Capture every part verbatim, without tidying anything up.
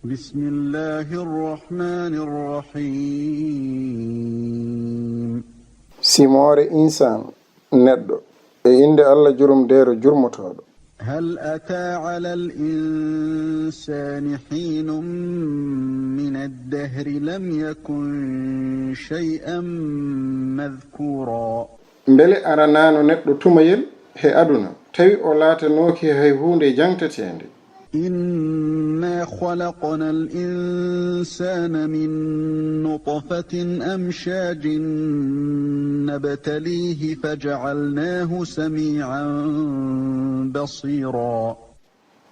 بسم الله الرحمن الرحيم. Simoore insaan, neɗɗo, e innde Alla jurumdeero jurmotooɗo. هل أتى على الإنسان حين من الدهر لم يكن شيئا مذكورا. Mbele aranaano neɗɗo tumayel he aduna, tawi o laatanooki hay huunde jaŋteteende? إنا خلقنا الإنسان من نطفة أمشاج نبتليه فجعلناه سميعا بصيرا.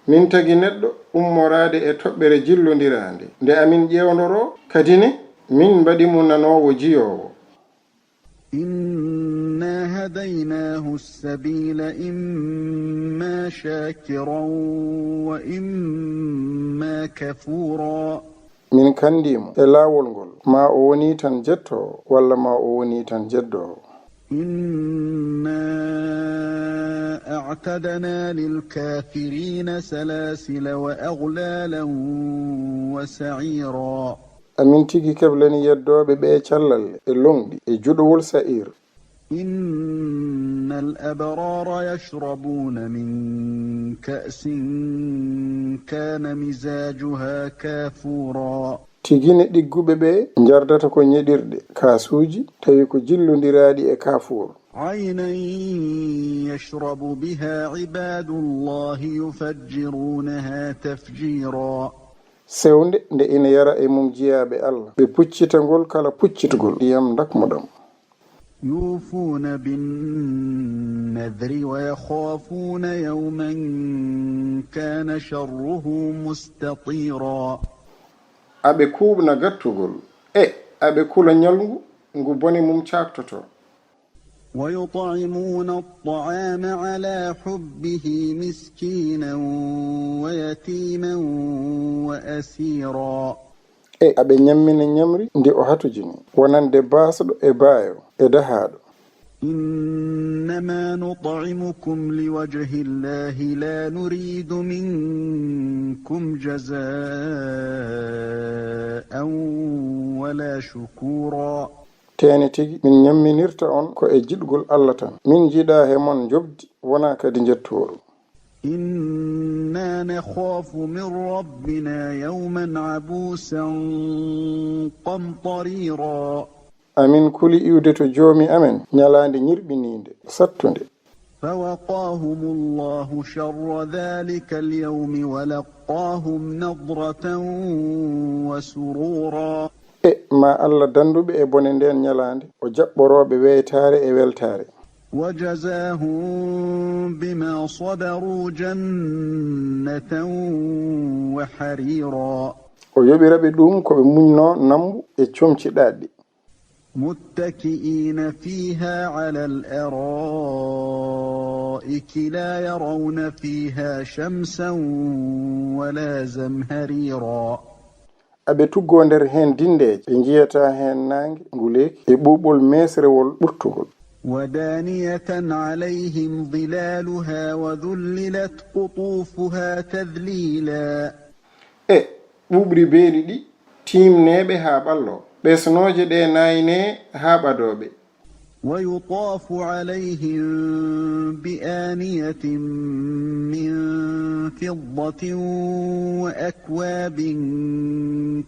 Min tagi neɗɗo ummoraade e toɓɓere jillondiraande, nde amin ƴeewndoroo, kadi ne min mbaɗi mo nanoowo jiyoowo. إنا هديناه السبيل إما شاكرا وإما كفورا. Min kanndii mo e laawol ngol, maa o wonii tan jettoowo, walla maa o wonii tan jeddoowo. إنا أعتدنا للكافرين سلاسل وأغلالا وسعيرا. Amin tigi keblani yeddooɓe ɓe callalle e loŋɗi e juɗowol Sa'ir. إن الأبرار يشربون من كأس كان مزاجها كافورا. Tigi ne ɗigguɓe ɓe njardata ko ñeɗirɗe, kaasuuji, tawi ko jillondiraaɗi e kaafuur. عينا يشرب بها عباد الله يفجرونها تفجيرا. Sewnde nde ina yara e mum jiyaaɓe Alla, ɓe puccita ngol kala puccitgol, ndiyam dakmuɗam. يوفون بالنذر ويخافون يوما كان شره مستطيرا. Aɓe kuuɓna gattugol, e aɓe kula ñalngu ngu bone mum caaktoto. ويطعمون الطعام على حبه مسكينا ويتيما وأسيرا. E aɓe ñammina ñamri ndi o hatojini, wonande baasɗo e baayo e dahaaɗo. إنما نطعمكم لوجه الله لا نريد منكم جزاء ولا شكورا. Teene tigi, min ñamminirta on ko e jiɗgol Alla tan. Min njiɗaa he mon njoɓdi, wonaa kadi njettooru. إنا نخاف من ربنا يوما عبوسا قمطريرا. Amin kuli iwde to Joomi amen ñalaande ñirɓiniinde, sattunde. فوقاهم الله شر ذلك اليوم ولقاهم نضرة وسرورا. E ma Alla danndu ɓe e bone ndeen ñalaande, o jaɓɓoroo ɓe weytaare e weltaare. وجزاهم بما صبروا جنة وحريرا. O yoɓira ɓe ɗum ko ɓe muñnoo, nammbu e comci ɗaɗɗi. متكئين فيها على الأرائك لا يرون فيها شمسا ولا زمهريرا. Aɓe tuggoo nder heen dinndeeje, ɓe njiyataa heen naange nguleeki e ɓuuɓol meesrewol ɓurtungol. ودانية عليهم ظلالها وذللت قطوفها تذليلا. E ɓuuɓri beeli ɗi tiimnee ɓe haa ɓalloo, ɓesnooje ɗe naaynee haa ɓadoo ɓe. ويطاف عليهم بآنية من فضة وأكواب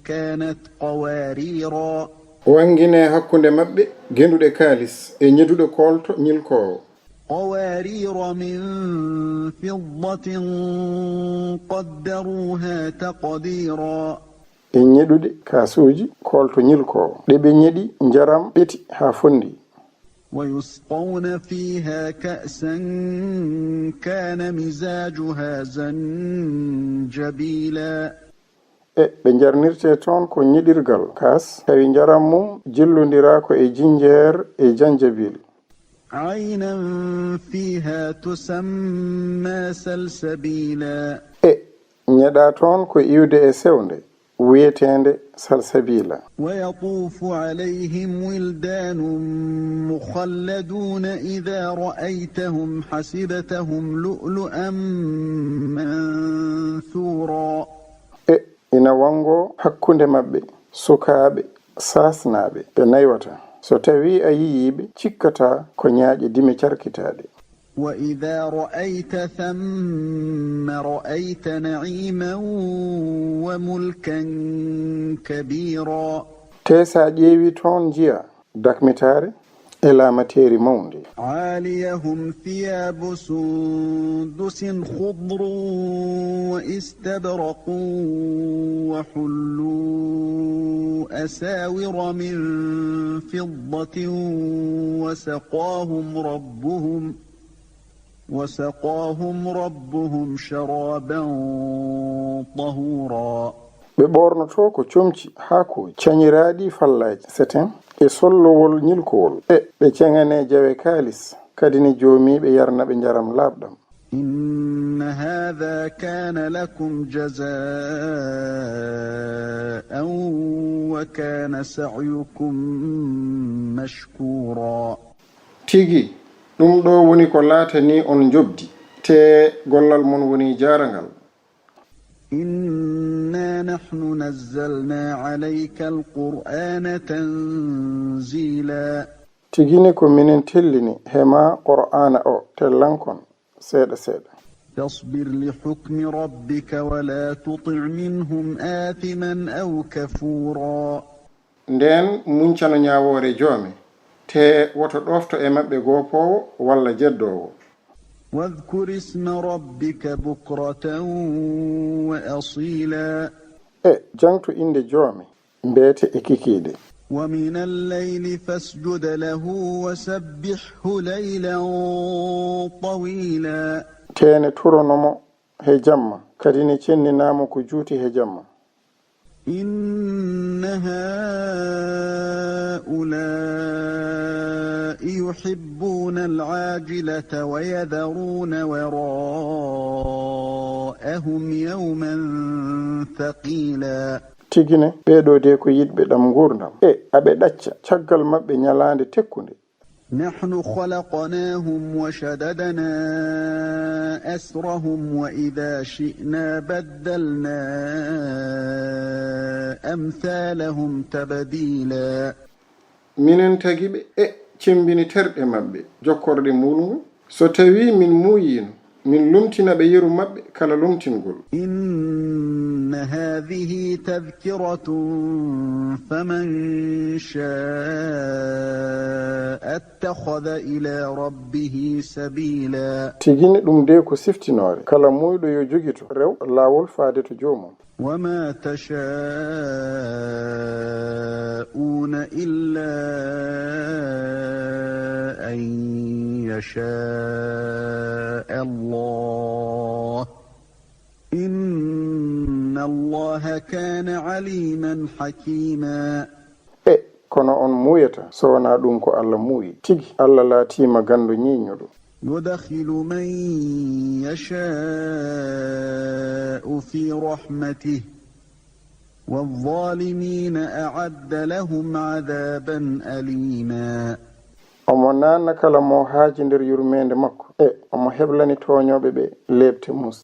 كانت قواريرا. Wannginee hakkunde maɓɓe genduɗe kaalis e ñeduɗe koolto ñilkoowo. قوارير من فضة قدروها تقديرا. E ñeɗuɗe kaasuuji koolto ñilkoowo, ɗe ɓe ñeɗi njaram ɓeti haa fonndii. ويسقون فيها كأسا كان مزاجها زنجبيلا. E ɓe njarnirtee toon ko ñeɗirgal kaas, tawi njaram mum jillondiraa ko e jinjeer e janjabil. عينا فيها تسمى سلسبيلا. E ñeɗaa toon ko iwde e sewnde wiyeteende salsabiila. ويطوف عليهم ولدان مخلدون إذا رأيتهم حسبتهم لؤلؤا منثورا. E Ina wanngo hakkunde maɓɓe sukaaɓe saasnaaɓe ɓe naywata. So tawii a yiyii ɓe, cikkataa ko ñaaƴe dime carkitaaɗe. وإذا رأيت ثم رأيت نعيما وملكا كبيرا. Tee so a ƴeewii toon njiyaa dakmitaare e laamateeri mawndi. عاليهم ثياب سندس خضر واستبرق وحلوا أساور من فضة وسقاهم ربهم وسقاهم ربهم شرابا طهورا. Ɓe ɓoornotoo ko comci haakooji cañiraaɗi fallaaji seten e sollowol ñilkowol. E ɓe ceŋanee jawe kaalis, kadi ne Joomiiɓe yarna ɓe njaram laaɓɗam. إن هذا كان لكم جزاء وكان سعيكم مشكورا. Tigi, ɗum ɗo woni ko laatanii on njoɓdi, tee gollal mon woni jaarangal. إنا نحن نزلنا عليك القرآن تنزيلا. Tigi ne ko minen tellini he maa Qur'aana o tellankon seeɗa seeɗa. فاصبر لحكم ربك ولا تطع منهم آثما أو كفورا. Ndeen muñcano ñaawoore Joome, tee woto ɗoofto e maɓɓe goopoowo walla jeddoowo. واذكر اسم ربك بكرة وأصيلا. E jaŋtu innde Joome, mbeete e kikiiɗe. ومن الليل فاسجد له وسبحه ليلا طويلا. Tee ne turono mo he jamma, kadi ne cenninaa mo ko juuti he jamma. إن هؤلاء يحبون العاجلة ويذرون وراءهم يوما ثقيلا. Tigi ne, ɓee ɗoo de ko yiɗɓe ɗam nguurndam. E aɓe ɗacca caggal maɓɓe ñalaande tekkunde. نحن خلقناهم وشددنا أسرهم وإذا شئنا بدلنا أمثالهم تبديلا. Minen tagi ɓe e cemmbini terɗe maɓɓe jokkorɗe muulngu. So tawii min muuyiino, min lomtina ɓe yeru maɓɓe kala lomtingol. إن هذه تذكرة فمن شاء اتخذ إلى ربه سبيلا. Tigi ne ɗum de ko siftinoore, kala muuyɗo yo jogito rew laawol faade to joomum. وما تشاءون إلا أن يشاء الله إن الله كان عليما حكيما. E kono on muuyata so wonaa ɗum ko Alla muuyi. Tigi Alla laatiima ganndo ñiiñuɗo. يدخل من يشاء في رحمته والظالمين أعد لهم عذابا أليما. Omo naanna kala mo haaji nder yurmeende makko, e omo heblani tooñooɓe ɓe leepte mus.